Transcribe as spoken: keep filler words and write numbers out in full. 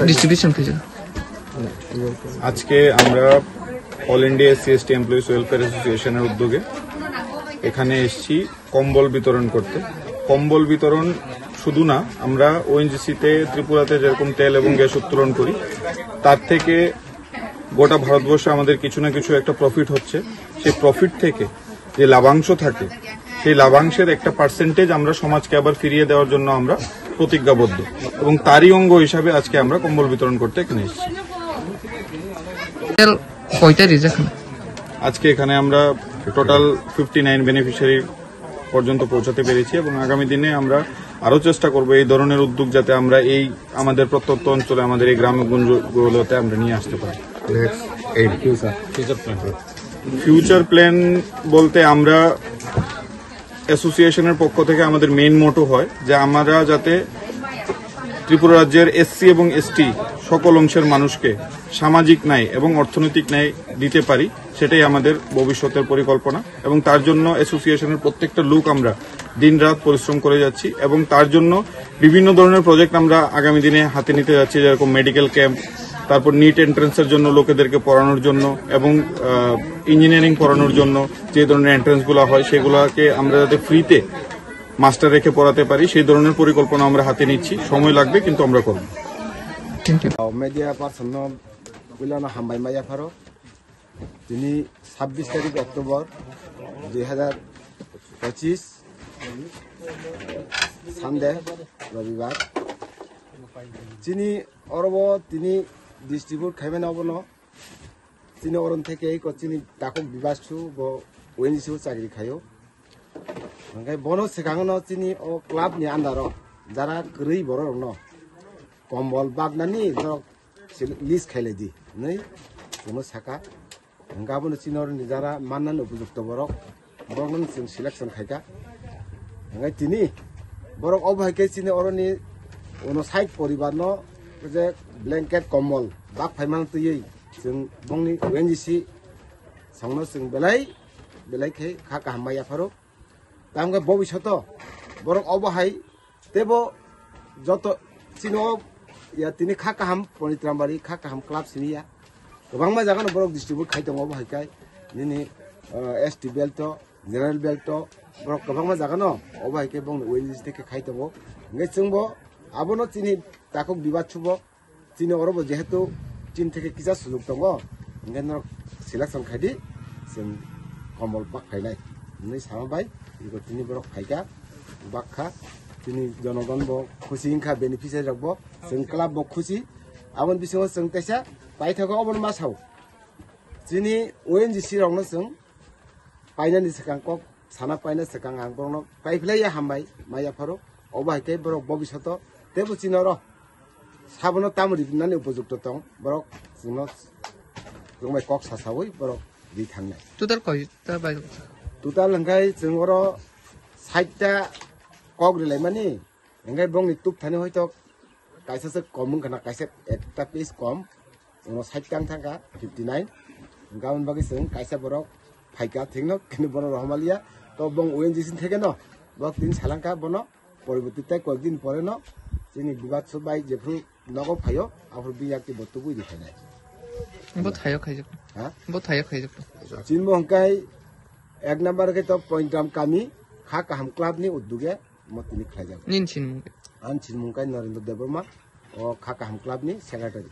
ডিস্ট্রিবিউশন কিছু। আজকে আমরা all India SC ST employees welfare অ্যাসোসিয়েশনের উদ্যোগে এখানে এসেছি কম্বল বিতরণ করতে। কম্বল বিতরণ শুধু না, আমরা ওএনজিসিতে ত্রিপুরাতে যেরকম তেল এবং গ্যাস উত্তোলন করি, তার থেকে গোটা ভারতবর্ষে আমাদের কিছু না কিছু একটা প্রফিট হচ্ছে। সেই প্রফিট থেকে যে লাভাংশ থাকে, সেই লাভাংশের একটা পার্সেন্টেজ আমরা সমাজকে আবার ফিরিয়ে দেওয়ার জন্য আমরা প্রতিজ্ঞাবদ্ধ, এবং তারই অঙ্গ হিসাবে আজকে আমরা কম্বল বিতরণ করতে এখানে এসেছি। তেল কয়টা রিজেক্ট? আজকে এখানে আমরা টোটাল ফিফটি নাইন বেনিফিশিয়ারি পর্যন্ত পৌঁছাতে পেরেছি, এবং আগামী দিনে আমরা আরো চেষ্টা করব এই ধরনের উদ্যোগ যাতে আমরা এই আমাদের প্রত্যন্ত অঞ্চলে, আমাদের এই গ্রামগঞ্জগুলোতে আমরা নিয়ে আসতে পারি। ফিউচার প্ল্যান বলতে, আমরা অ্যাসোসিয়েশনের পক্ষ থেকে আমাদের মেইন মোটো হয় যে আমরা যাতে ত্রিপুরা রাজ্যের এসসি এবং এসটি সকল অংশের মানুষকে সামাজিক ন্যায় এবং অর্থনৈতিক ন্যায় দিতে পারি, সেটাই আমাদের ভবিষ্যতের পরিকল্পনা। এবং তার জন্য অ্যাসোসিয়েশনের প্রত্যেকটা লোক আমরা দিনরাত পরিশ্রম করে যাচ্ছি, এবং তার জন্য বিভিন্ন ধরনের প্রজেক্ট আমরা আগামী দিনে হাতে নিতে যাচ্ছি, যেরকম মেডিকেল ক্যাম্প, তারপর নিট এন্ট্রান্সের জন্য লোকেদেরকে পড়ানোর জন্য, এবং ইঞ্জিনিয়ারিং পড়ানোর জন্য যে ধরনের এন্ট্রান্সগুলো হয়, সেগুলোকে আমরা যাতে ফ্রিতে মাস্টার রেখে পড়াতে পারি, সেই ধরনের পরিকল্পনা আমরা হাতে নিচ্ছি। সময় লাগবে, কিন্তু আমরা করব। Thank you. Media person no puilano hambai ma yapharo. Tini sabbish tarik October dui hazar pochis, Sunday, Robibar. Chini orobo tini distribute khaimani obono. Chini oron theke eko chini takhuk Bibashu bo O N G C o chakri khaio. Hingke bono swkangno chini o club ni under o jara kwrwi borok rokno kombol baknani borok list khailai di hinwi chwngno saka. Hingke abono chini oroni jara mannani upojukto borok, borokno chwng selection khaika. Hingke tini borok obo hai khe chini oroni uno sait poribar no je blanket kombol bak phaimano twiwi chwng bongni O N G C songno chwng belai belai khe kha kaham ma yapharo. Tamkhe bobishoto borok obo hai tebo joto chini o ya tini kha kaham Ponitram Bari kha kaham club simi ya. Kwbangma jaga no borok distribute khai tongo obo hai khe nini, eh, S T belt o, general belt o, borok kwbangma jaga no obo hai khe bongni O N G C theke khai tongo. Hingke chwngbo abono chini takhuk bibat subo. Chini orobo jehetu chini theke kisa sujuk tongo, hingke norok selection khaidi, chwng kombol bak phainai hinwi sama bai, eko tini borok phaika, bakha, chini jonogon bo khusi wngkha, beneficiary rok bo, chwng club bo khusi. Aboni bisingo chwng teisa paithago obono ma sao, chini O N G C rokno chwng painani swkang kok sana paina swkang ang borokno paiphlai ya hambai ma yapharo. Obo hai khe borok bobishoto tebo chini oro sabono tamo rinani upojukto tong borok chwngno chwngbai kok sasaui borok ri thangnai. Total koi ta bai? Total hwnkhe chwng oro sait ta kok rilaimani, hwnkhe bongni tubthani hoito kaisa se kom wngkha na, kaisa ekta piece kom, uno sait tang thangkha fifty nine. Hingke aboni bagwi chwng kaisa borok phaika thikno, kini bono rohormaliya. To bong O N G C theke no, bok tin salangkha bono, poriborti tei koyek din pore no, chini bibat so bai jephru nogo phaio, aphuru bini yakti bo tubui di phainai. Bo thaio khaijak. Ha? Bo thaio khaijak. Chini bo hingkai ek number khe to Pointam kami, kha kaham club ni udduge mo tini khlaijak. Nini sinimung? Ani sinimung khe Narendra Debbarma, o kha kaham club ni secretary.